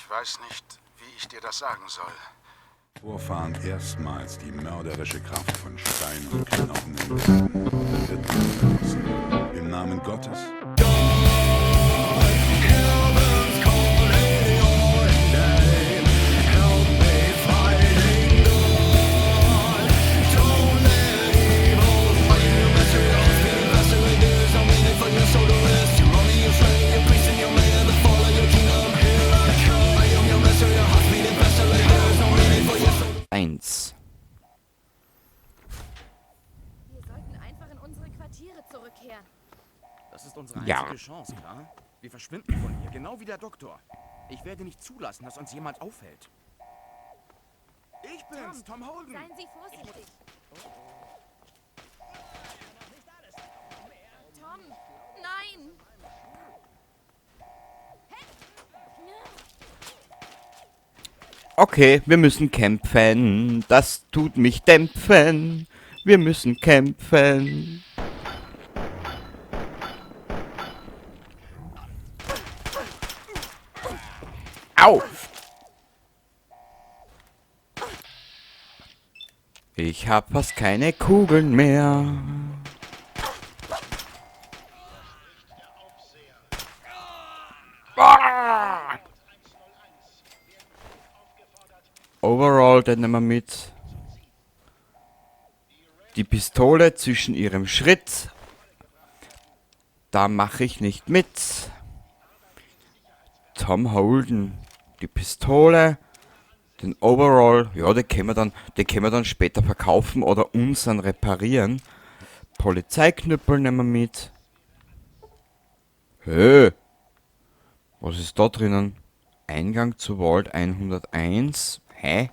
Ich weiß nicht, wie ich dir das sagen soll. Vorfahren erstmals die mörderische Kraft von Stein und Knochen entdeckten, wird verlassen. Im Namen Gottes. Eins. Wir sollten einfach in unsere Quartiere zurückkehren. Das ist unsere Ja. einzige Chance, klar? Wir verschwinden von hier, genau wie der Doktor. Ich werde nicht zulassen, dass uns jemand auffällt. Ich bin's, Tom Holden. Seien Sie vorsichtig. Tom, nein! Okay, wir müssen kämpfen. Das tut mich dämpfen. Wir müssen kämpfen. Au! Ich hab fast keine Kugeln mehr. Ah! Overall, den nehmen wir mit. Die Pistole zwischen ihrem Schritt. Da mache ich nicht mit. Tom Holden. Die Pistole. Den Overall. Ja, den können wir dann, den können wir dann später verkaufen oder uns dann reparieren. Polizeiknüppel nehmen wir mit. Hä? Was ist da drinnen? Eingang zu Vault 101. Hä?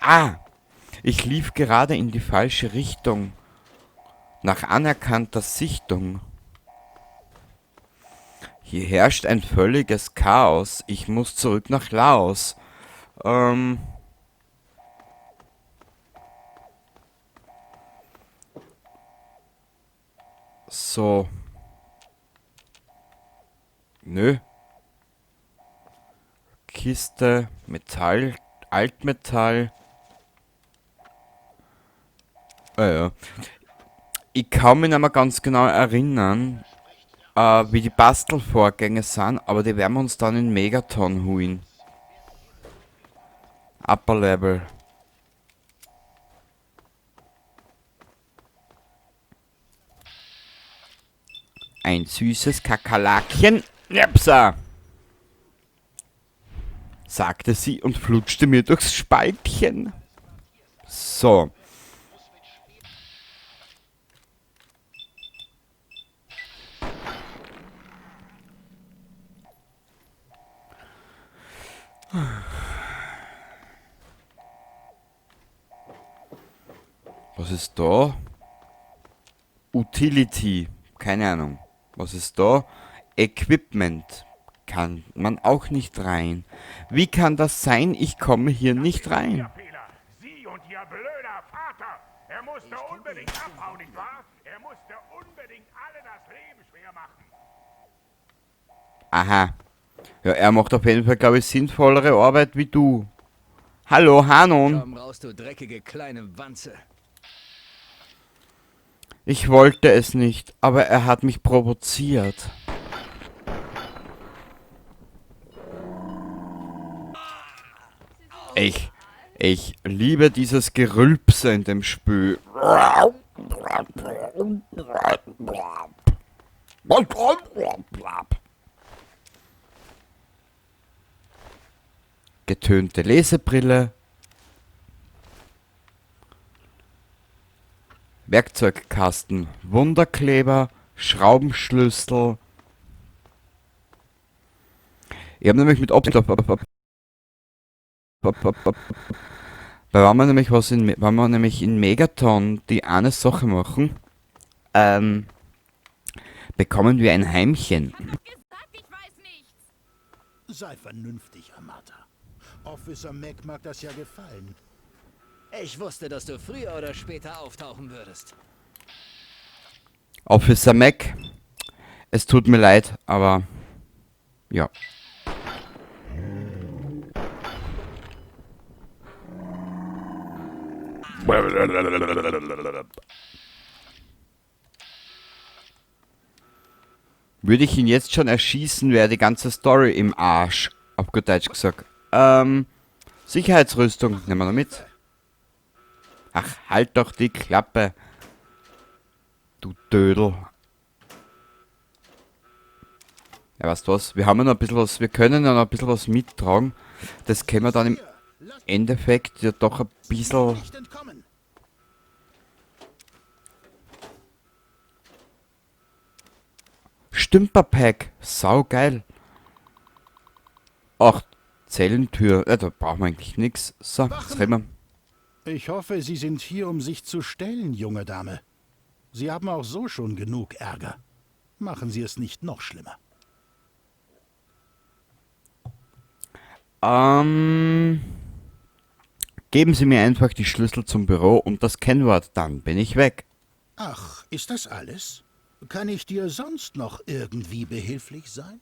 Ah! Ich lief gerade in die falsche Richtung. Nach anerkannter Sichtung. Hier herrscht ein völliges Chaos. Ich muss zurück nach Laos. So. Nö. Kiste, Metall, Altmetall. Ah ja. Ich kann mich nicht mehr ganz genau erinnern, wie die Bastelvorgänge sind, aber die werden wir uns dann in Megaton holen. Upper Level. Ein süßes Kakerlakchen. Jepsa! Sagte sie und flutschte mir durchs Spaltchen. So. Was ist da? Utility. Keine Ahnung. Was ist da? Equipment. Kann man auch nicht rein. Wie kann das sein? Ich komme hier nicht rein. Ihr Fehler. Sie und Ihr blöder Vater. Er musste unbedingt abhauen, nicht wahr? Er musste unbedingt alle das Leben schwer machen. Aha. Ja, er macht auf jeden Fall, glaube ich, sinnvollere Arbeit wie du. Hallo, Hanon. Komm raus, du dreckige kleine Wanze. Ich wollte es nicht, aber er hat mich provoziert. Ich liebe dieses Gerülpse in dem Spiel. Getönte Lesebrille. Werkzeugkasten, Wunderkleber, Schraubenschlüssel. Ich hab nämlich mit Obst, weil wenn wir nämlich was in, wenn wir nämlich in Megaton die eine Sache machen, bekommen wir ein Heimchen. Ich hab doch gesagt, ich weiß nichts. Sei vernünftig, Amata. Officer Mac mag das ja gefallen. Ich wusste, dass du früher oder später auftauchen würdest. Officer Mac, es tut mir leid, aber ja. Würde ich ihn jetzt schon erschießen, wäre die ganze Story im Arsch. Auf gut Deutsch gesagt. Sicherheitsrüstung, nehmen wir noch mit. Ach, halt doch die Klappe. Du Dödel. Ja, weißt du was? Wir haben ja noch ein bisschen was, wir können ja noch ein bisschen was mittragen. Das können wir dann im Endeffekt ja doch ein bisschen... Stümperpack. Sau geil. Ach, Zellentür. Ja, da brauchen wir eigentlich nix. So, jetzt reden wir. Ich hoffe, Sie sind hier, um sich zu stellen, junge Dame. Sie haben auch so schon genug Ärger. Machen Sie es nicht noch schlimmer. Geben Sie mir einfach die Schlüssel zum Büro und das Kennwort, dann bin ich weg. Ach, ist das alles? Kann ich dir sonst noch irgendwie behilflich sein?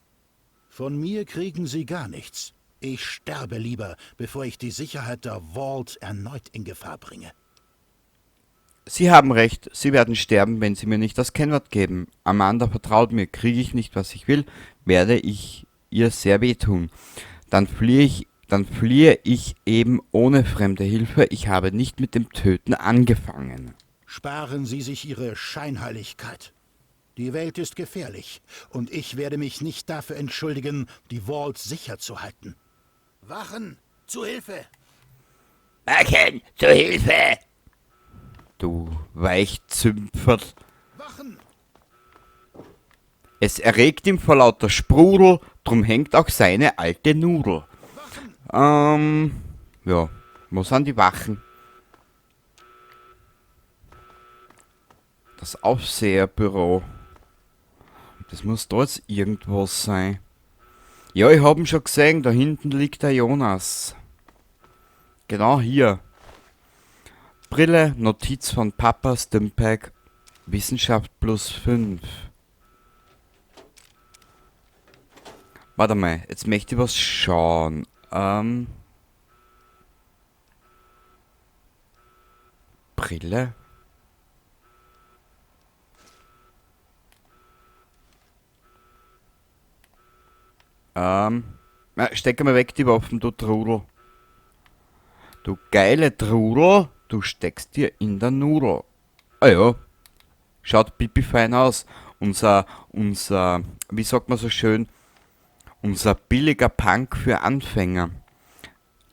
Von mir kriegen Sie gar nichts. Ich sterbe lieber, bevor ich die Sicherheit der Vault erneut in Gefahr bringe. Sie haben recht, Sie werden sterben, wenn Sie mir nicht das Kennwort geben. Amanda vertraut mir, kriege ich nicht, was ich will, werde ich ihr sehr wehtun. Dann fliehe ich eben ohne fremde Hilfe. Ich habe nicht mit dem Töten angefangen. Sparen Sie sich Ihre Scheinheiligkeit. Die Welt ist gefährlich und ich werde mich nicht dafür entschuldigen, die Vault sicher zu halten. Wachen, zu Hilfe! Wachen, zu Hilfe! Du Weichzümpferl. Wachen! Es erregt ihm vor lauter Sprudel, drum hängt auch seine alte Nudel. Wachen! Ja, wo sind die Wachen? Das Aufseherbüro. Das muss da jetzt irgendwo sein. Ja, ich hab ihn schon gesehen, da hinten liegt der Jonas. Genau hier. Brille, Notiz von Papa, Stimpak, Wissenschaft plus 5. Warte mal, jetzt möchte ich was schauen. Brille? Na, steck mal weg die Waffen, du Trudel. Du geile Trudel, du steckst dir in der Nudel. Ah ja, schaut pipi fein aus. Unser, wie sagt man so schön, unser billiger Punk für Anfänger.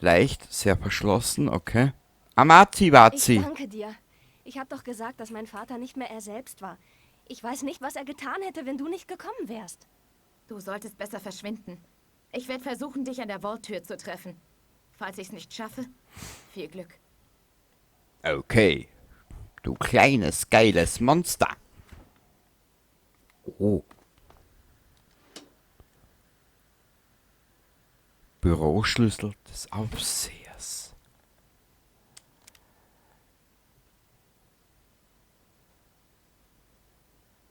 Leicht, sehr verschlossen, okay. Amati, Wazi. Ich danke dir. Ich hab doch gesagt, dass mein Vater nicht mehr er selbst war. Ich weiß nicht, was er getan hätte, wenn du nicht gekommen wärst. Du solltest besser verschwinden. Ich werde versuchen, dich an der Vault-Tür zu treffen. Falls ich's nicht schaffe, viel Glück. Okay. Du kleines, geiles Monster. Oh. Büroschlüssel des Aufsehers.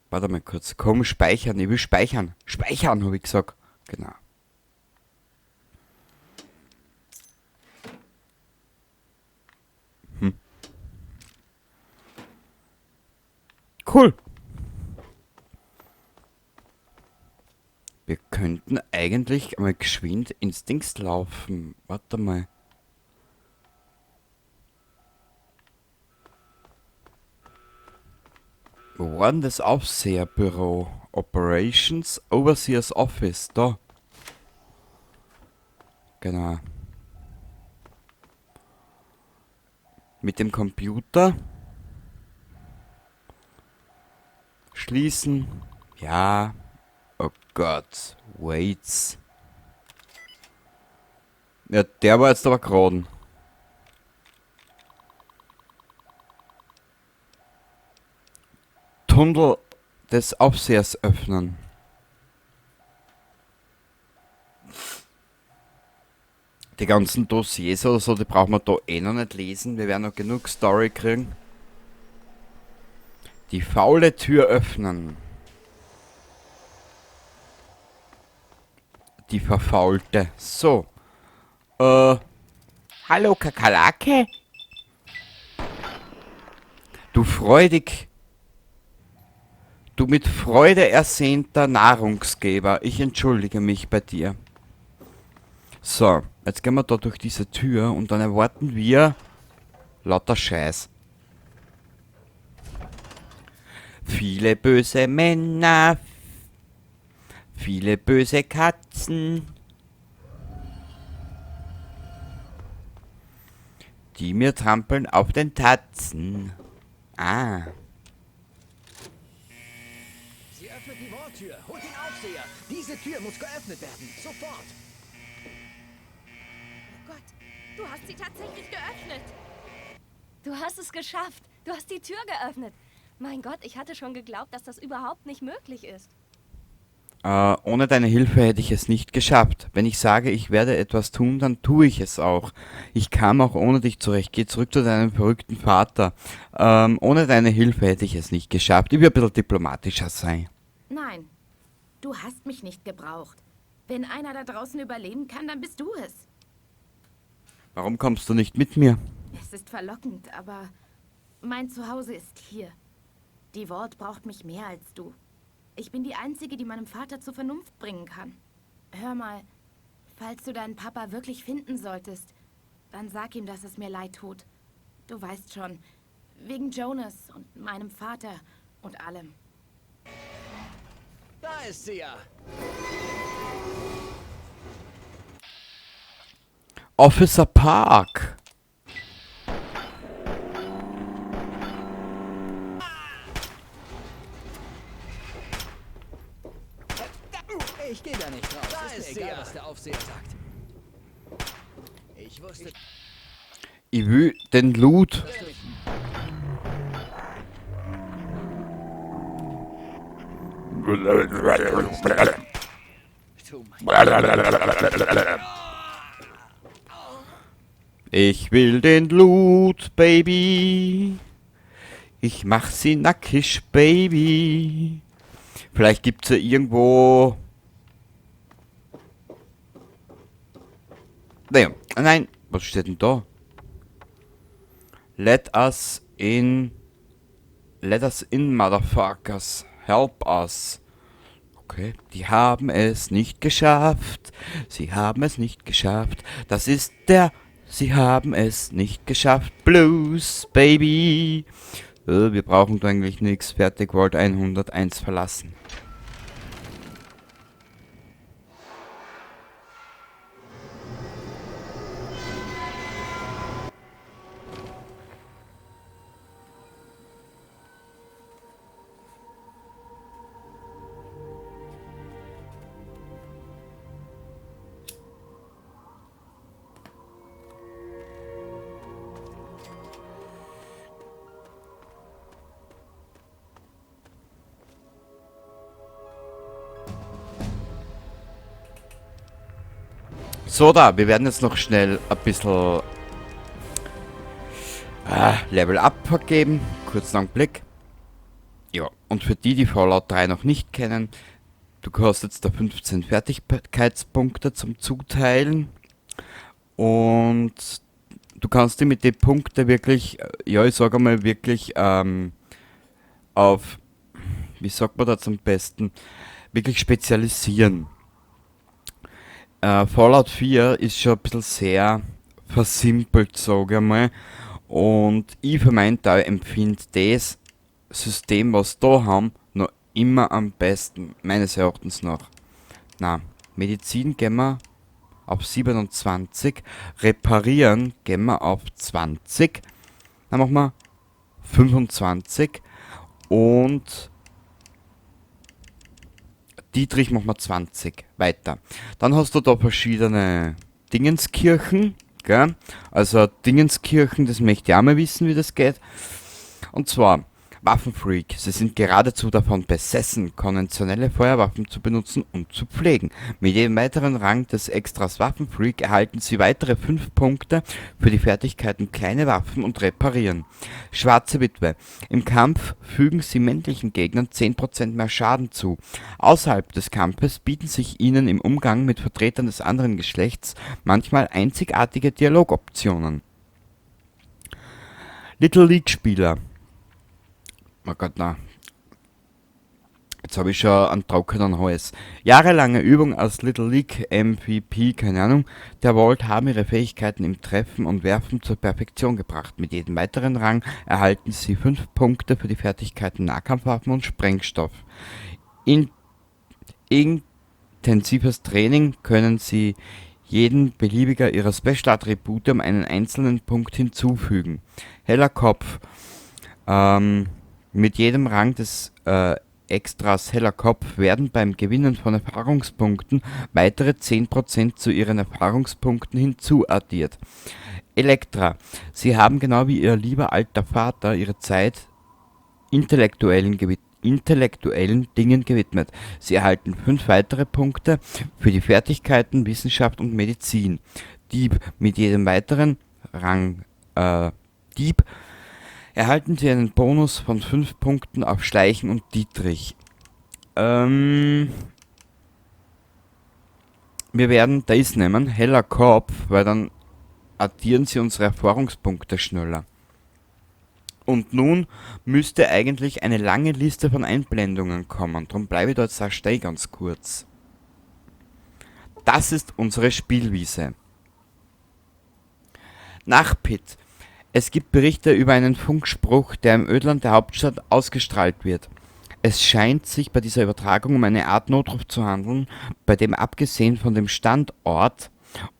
Warte mal kurz. Komm, speichern. Ich will speichern. Speichern, hab ich gesagt. Genau. Cool. Wir könnten eigentlich einmal geschwind ins Dings laufen. Warte mal. Wo war denn das Aufseherbüro? Operations, Overseers Office, da. Genau. Mit dem Computer. Schließen. Ja. Oh Gott. Waits. Ja, der war jetzt aber geraden. Tunnel des Aufsehers öffnen. Die ganzen Dossiers oder so, die brauchen wir da eh noch nicht lesen. Wir werden noch genug Story kriegen. Die faule Tür öffnen. Die verfaulte. So. Hallo Kakerlake? Du freudig... Du mit Freude ersehnter Nahrungsgeber, ich entschuldige mich bei dir. So, jetzt gehen wir da durch diese Tür und dann erwarten wir lauter Scheiß. Viele böse Männer, viele böse Katzen, die mir trampeln auf den Tatzen. Ah. Sie öffnet die Vault-Tür. Holt den Aufseher. Diese Tür muss geöffnet werden. Sofort. Oh Gott, du hast sie tatsächlich geöffnet. Du hast es geschafft. Du hast die Tür geöffnet. Mein Gott, ich hatte schon geglaubt, dass das überhaupt nicht möglich ist. Ohne deine Hilfe hätte ich es nicht geschafft. Wenn ich sage, ich werde etwas tun, dann tue ich es auch. Ich kam auch ohne dich zurecht. Geh zurück zu deinem verrückten Vater. Ohne deine Hilfe hätte ich es nicht geschafft. Ich will ein bisschen diplomatischer sein. Nein, du hast mich nicht gebraucht. Wenn einer da draußen überleben kann, dann bist du es. Warum kommst du nicht mit mir? Es ist verlockend, aber mein Zuhause ist hier. Die Vault braucht mich mehr als du. Ich bin die Einzige, die meinem Vater zur Vernunft bringen kann. Hör mal, falls du deinen Papa wirklich finden solltest, dann sag ihm, dass es mir leid tut. Du weißt schon, wegen Jonas und meinem Vater und allem. Da ist sie ja. Officer Park. Ich geh da nicht raus. Da ist mir egal, was der Aufseher sagt. Ich wusste... Ich will den Loot. Ich will den Loot, Baby. Ich mach sie nackig, Baby. Vielleicht gibt's ja irgendwo... Naja, nein, was steht denn da? Let us in... Let us in, motherfuckers. Help us. Okay, die haben es nicht geschafft. Sie haben es nicht geschafft. Das ist der... Sie haben es nicht geschafft. Blues, Baby. Wir brauchen da eigentlich nichts. Fertig, Vault 101 verlassen. So, da, wir werden jetzt noch schnell ein bisschen Level Up vergeben. Kurzen Augenblick. Ja, und für die, die Fallout 3 noch nicht kennen, du hast jetzt da 15 Fertigkeitspunkte zum Zuteilen. Und du kannst die mit den Punkten wirklich, ja, ich sag einmal wirklich auf, wie sagt man das am besten, wirklich spezialisieren. Fallout 4 ist schon ein bisschen sehr versimpelt, sag ich einmal. Und ich für meinen Teil empfinde das System, was wir da haben, noch immer am besten, meines Erachtens nach. Na, Medizin gehen wir auf 27, Reparieren gehen wir auf 20, dann machen wir 25 und Dietrich machen wir 20. Weiter. Dann hast du da verschiedene Dingenskirchen, gell? Also Dingenskirchen, das möchte ich auch mal wissen, wie das geht. Und zwar Waffenfreak. Sie sind geradezu davon besessen, konventionelle Feuerwaffen zu benutzen und zu pflegen. Mit jedem weiteren Rang des Extras Waffenfreak erhalten Sie weitere 5 Punkte für die Fertigkeiten kleine Waffen und Reparieren. Schwarze Witwe. Im Kampf fügen Sie männlichen Gegnern 10% mehr Schaden zu. Außerhalb des Kampfes bieten sich Ihnen im Umgang mit Vertretern des anderen Geschlechts manchmal einzigartige Dialogoptionen. Little League Spieler. Oh Gott, na. Jetzt habe ich schon einen trockenen Hals. Jahrelange Übung als Little League MVP, keine Ahnung, der Vault haben ihre Fähigkeiten im Treffen und Werfen zur Perfektion gebracht. Mit jedem weiteren Rang erhalten sie 5 Punkte für die Fertigkeiten Nahkampfwaffen und Sprengstoff. In intensives Training können sie jeden beliebiger ihrer Special-Attribute um einen einzelnen Punkt hinzufügen. Heller Kopf. Mit jedem Rang des Extras Heller Kopf werden beim Gewinnen von Erfahrungspunkten weitere 10% zu ihren Erfahrungspunkten hinzuaddiert. Elektra. Sie haben genau wie ihr lieber alter Vater ihre Zeit intellektuellen Dingen gewidmet. Sie erhalten 5 weitere Punkte für die Fertigkeiten Wissenschaft und Medizin. Dieb. Mit jedem weiteren Rang Dieb erhalten Sie einen Bonus von 5 Punkten auf Schleichen und Dietrich. Wir werden das nehmen, heller Kopf, weil dann addieren sie unsere Erfahrungspunkte schneller. Und nun müsste eigentlich eine lange Liste von Einblendungen kommen. Darum bleibe ich da jetzt auch stehen ganz kurz. Das ist unsere Spielwiese. Nach Pitt. Es gibt Berichte über einen Funkspruch, der im Ödland der Hauptstadt ausgestrahlt wird. Es scheint sich bei dieser Übertragung um eine Art Notruf zu handeln, bei dem abgesehen von dem Standort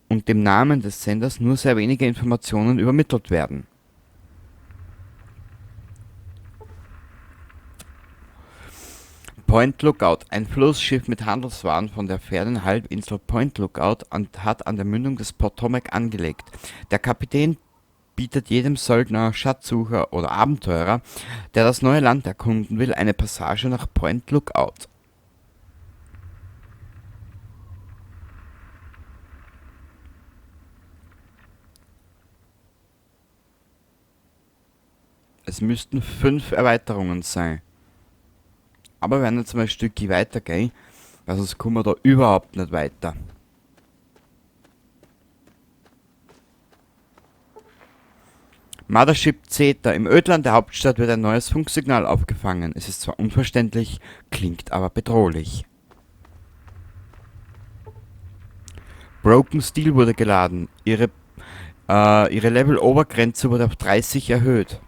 und dem Namen des Senders nur sehr wenige Informationen übermittelt werden. Point Lookout. Ein Flussschiff mit Handelswaren von der fernen Halbinsel Point Lookout hat an der Mündung des Potomac angelegt. Der Kapitän bietet jedem Söldner, Schatzsucher oder Abenteurer, der das neue Land erkunden will, eine Passage nach Point Lookout. Es müssten 5 Erweiterungen sein. Aber wir werden jetzt mal ein Stückchen weitergehen, weil sonst kommen wir da überhaupt nicht weiter. Mothership Zeta. Im Ödland der Hauptstadt wird ein neues Funksignal aufgefangen. Es ist zwar unverständlich, klingt aber bedrohlich. Broken Steel wurde geladen. Ihre Level-Obergrenze wurde auf 30 erhöht.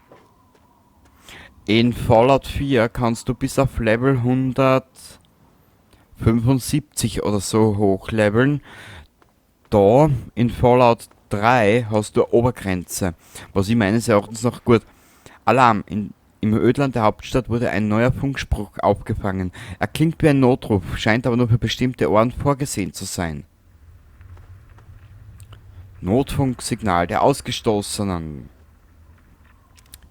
In Fallout 4 kannst du bis auf Level 175 oder so hochleveln. Da in Fallout 3 hast du eine Obergrenze, was ich meines Erachtens noch gut. Alarm! Im Ödland der Hauptstadt wurde ein neuer Funkspruch aufgefangen. Er klingt wie ein Notruf, scheint aber nur für bestimmte Ohren vorgesehen zu sein. Notfunksignal der Ausgestoßenen.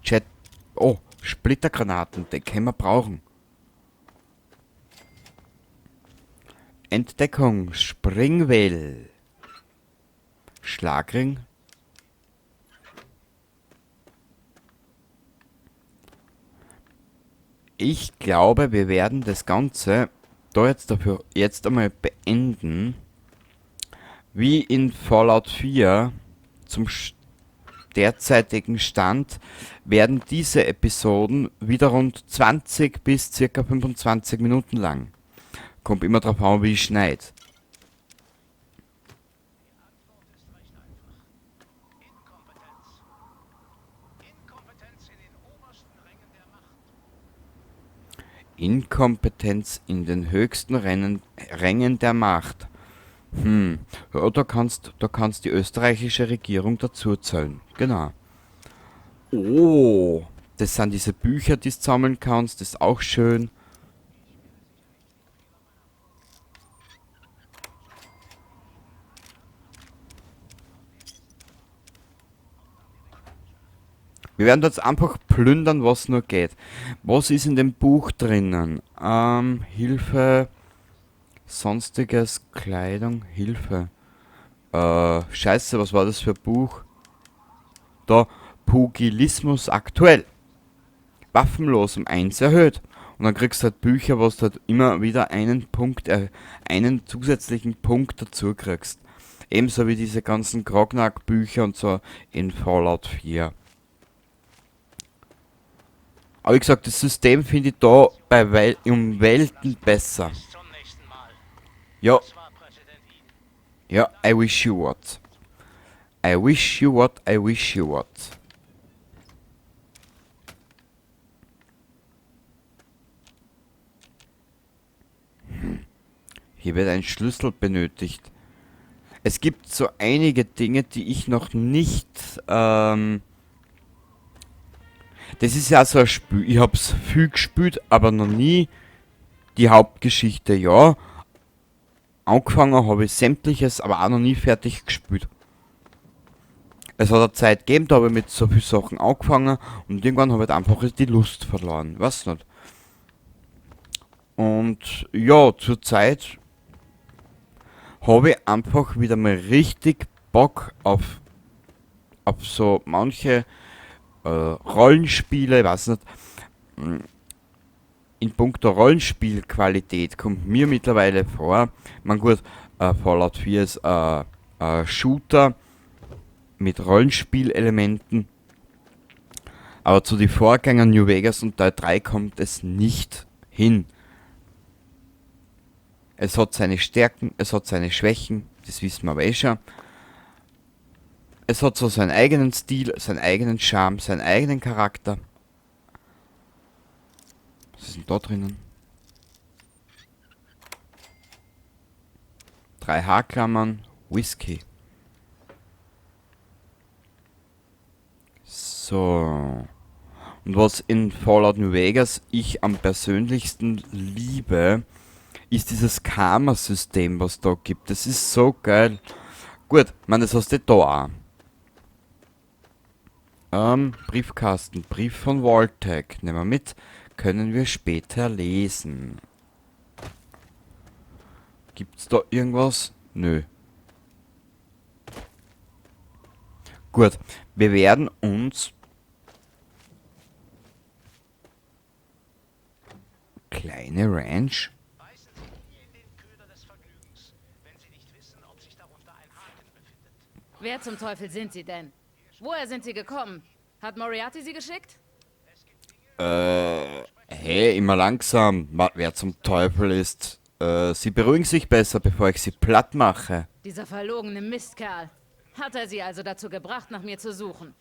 Chat. Oh, Splittergranaten, die können wir brauchen. Entdeckung, Springwell. Schlagring. Ich glaube, wir werden das Ganze da jetzt dafür jetzt einmal beenden. Wie in Fallout 4 zum derzeitigen Stand werden diese Episoden wieder rund 20 bis circa 25 Minuten lang. Kommt immer drauf an, wie ich schneide. Inkompetenz in den höchsten Rängen der Macht. Ja, da kannst die österreichische Regierung dazu zählen. Genau. Oh, das sind diese Bücher, die du sammeln kannst. Das ist auch schön. Wir werden jetzt einfach plündern, was nur geht. Was ist in dem Buch drinnen? Hilfe, sonstiges, Kleidung, Hilfe. Scheiße, was war das für ein Buch? Da, Pugilismus aktuell. Waffenlos um 1 erhöht. Und dann kriegst du halt Bücher, wo du halt immer wieder einen zusätzlichen Punkt dazu kriegst. Ebenso wie diese ganzen Grognak-Bücher und so in Fallout 4. Aber wie gesagt, das System finde ich da bei um Welten besser. Ja. Ja, I wish you what. I wish you what, I wish you what. Hier wird ein Schlüssel benötigt. Es gibt so einige Dinge, die ich noch nicht... das ist ja so ein Spiel. Ich hab's viel gespielt, aber noch nie die Hauptgeschichte, ja. Angefangen habe ich sämtliches, aber auch noch nie fertig gespielt. Es hat eine Zeit gegeben, da habe ich mit so vielen Sachen angefangen und irgendwann habe ich einfach die Lust verloren. Weiß nicht. Und ja, zurzeit habe ich einfach wieder mal richtig Bock auf so manche Rollenspiele, ich weiß nicht. In puncto Rollenspielqualität kommt mir mittlerweile vor, man gut, Fallout 4 ist Shooter mit Rollenspielelementen, aber zu den Vorgängern New Vegas und Teil 3 kommt es nicht hin. Es hat seine Stärken, es hat seine Schwächen, das wissen wir aber eh schon. Es hat so seinen eigenen Stil, seinen eigenen Charme, seinen eigenen Charakter. Was ist denn da drinnen? 3 Haarklammern, Whisky. So. Und was in Fallout New Vegas ich am persönlichsten liebe, ist dieses Karma-System, was da gibt. Das ist so geil. Gut, man, das hast du da auch. Briefkasten, Brief von Vault-Tec. Nehmen wir mit. Können wir später lesen. Gibt's da irgendwas? Nö. Gut, wir werden uns kleine Ranch. Wer zum Teufel sind Sie denn? Woher sind Sie gekommen? Hat Moriarty Sie geschickt? Hey, immer langsam. Wer zum Teufel ist? Sie beruhigen sich besser, bevor ich sie platt mache. Dieser verlogene Mistkerl. Hat er Sie also dazu gebracht, nach mir zu suchen?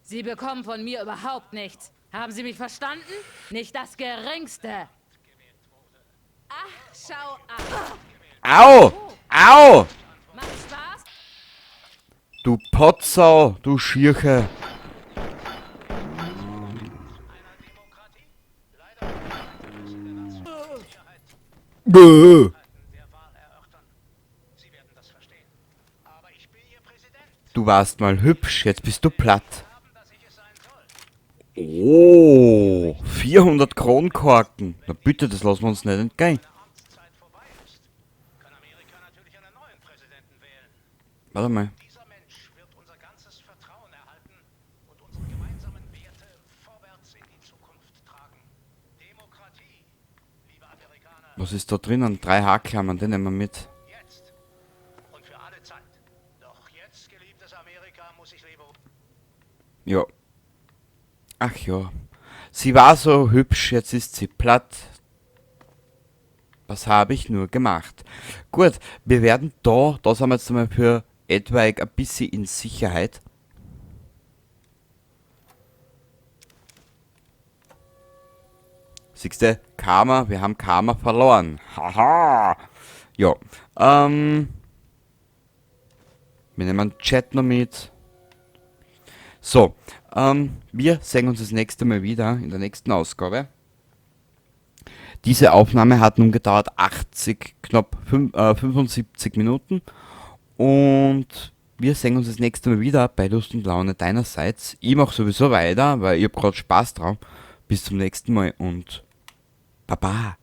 Sie bekommen von mir überhaupt nichts. Haben Sie mich verstanden? Nicht das Geringste. Ach, schau an. Au! Au! Macht Spaß? Du Potsau, du Schirche. Bäh. Du warst mal hübsch, jetzt bist du platt. Oh, 400 Kronkorken. Na bitte, das lassen wir uns nicht entgehen. Warte mal. Was ist da drinnen? 3 Haarklammern, den nehmen wir mit. Ja. Ach ja. Sie war so hübsch, jetzt ist sie platt. Was habe ich nur gemacht? Gut, wir werden da sind wir jetzt einmal für etwaig ein bisschen in Sicherheit. Siehst du, Karma, wir haben Karma verloren. Haha. Ja, wir nehmen den Chat noch mit. So, wir sehen uns das nächste Mal wieder in der nächsten Ausgabe. Diese Aufnahme hat nun gedauert 80, knapp 75 Minuten. Und wir sehen uns das nächste Mal wieder bei Lust und Laune deinerseits. Ich mach sowieso weiter, weil ich hab grad Spaß drauf. Bis zum nächsten Mal und Baba.